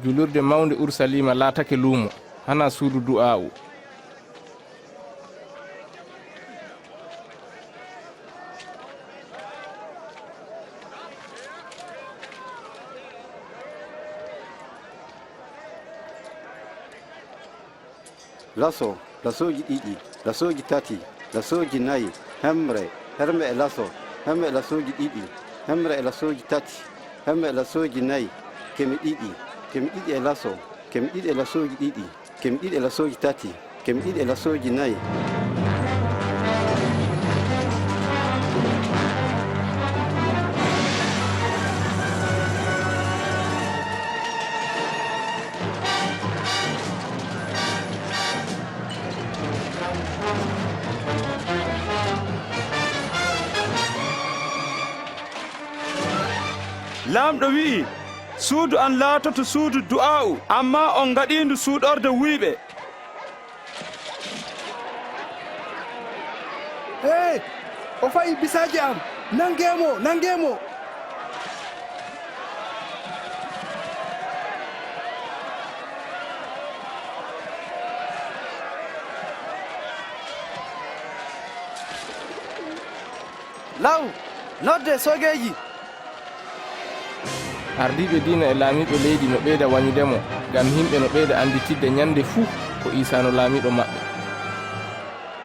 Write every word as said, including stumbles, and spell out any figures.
Julurde mawnde Urusaliima laatake luumo, hana suudu du'aa'u. Laso, lasooji ɗiɗi, lasooji tati, lasooji nayi, hemre, herme e laso, hemre e lasooji ɗiɗi, hemre e lasooji tati, hemre e lasooji nayi, keme ɗiɗi, keme ɗiɗi e laso, keme ɗiɗi e lasooji ɗiɗi, keme ɗiɗi e lasooji tati, keme ɗiɗi e lasooji nayi. Laamɗo wi'i, suudu an laatoto suudu du'aa'u, ammaa on ngaɗiindu suuɗorde wuyɓe. Hey, o fayi bisaaji am. Nangee mo, nangee mo. Law, nodde soogeeji. Ardiiɓe diina e laamiiɓe leydi no ɓeyda wanyude mo, ngam yimɓe no ɓeyda annditidde nyannde fuu ko Iisaa no laamiiɗo maɓɓe.